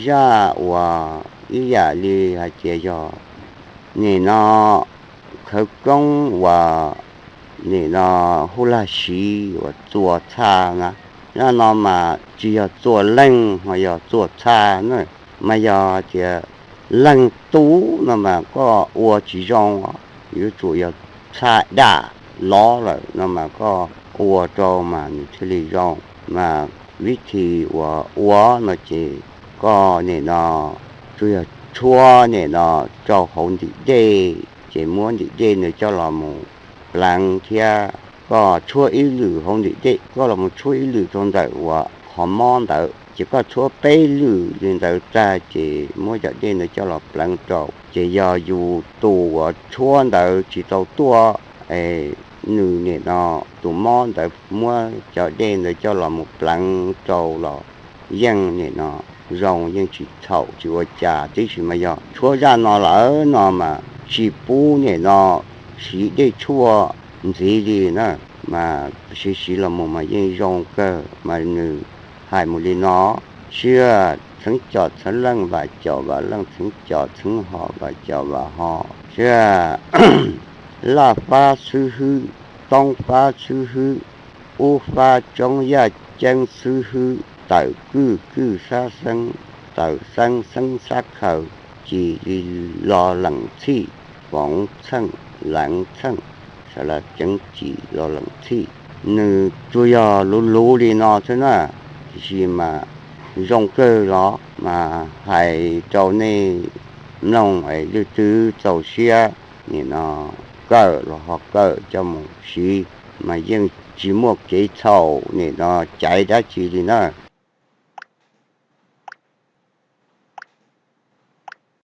zaj uas ib yam li hais tias yog nim no khawv koob uas nim no hu lag siv uas txuas txha na. Zaj no mas tsis yog txuas leeg ho yog txuas txha na, mas yog tias leeg tub no mas koj ua tsis zoo, yuav tsum yog txha dam lov lawm no mas koj ua rau mas nws thiaj li zoo. Mas vib thim uas ua no ces koj nim no tsuas yog tshuab nim no rau hauv ntim dej, ces muab ntim dej ntawd coj los mus pleev thiab. Koj tshuab ib lwm hauv ntim dej, koj los mus tshuab ib lwm rau ntawm uas qhov mob ntawd, ces koj tshuab peb lwm li ntawd tag ces muab cov dej ntawd coj los pleev rau. Ces yog yus tus uas tshuab ntawd tsis tau tuaj, nws nim no tus mob ntawd muab cov dej ntawd coj los mus pleev rau los yeej nim no zoo, yeej tsis txhaum tsis ua cas. Tiam sis mas yog tshuab zaj no lawm no mas tsis pub nim no siv dej tshuaj ntxiv li na, mas siv siv los mus mas yeej zoo kawg. Mas nws hais mus li no: Siab txheeb com txheeb leej, vam com vam leej, txheeb com txheeb ho vam com vam ho. Siab laj fab xwb hwb, toob fab xwb hwb, ub fab tsoob yaj ceeb xwb hwb, tawm kwj kwj xab xeeb, tawm xeeb xeeb xab khaws, cim li lo leem txhij, foov txheej leev txheej, sa la ceeb cim lo leem txhij. Nws tsuas yog luv luv li no xwb na, tiam sis mas zoo kawg los mas hais rau nej mloog es leej twg txaus siab nim no kawm los ho kawm coj mus siv, mas yeej tsis muaj kev txhaum nim no caiv dab tsi li na.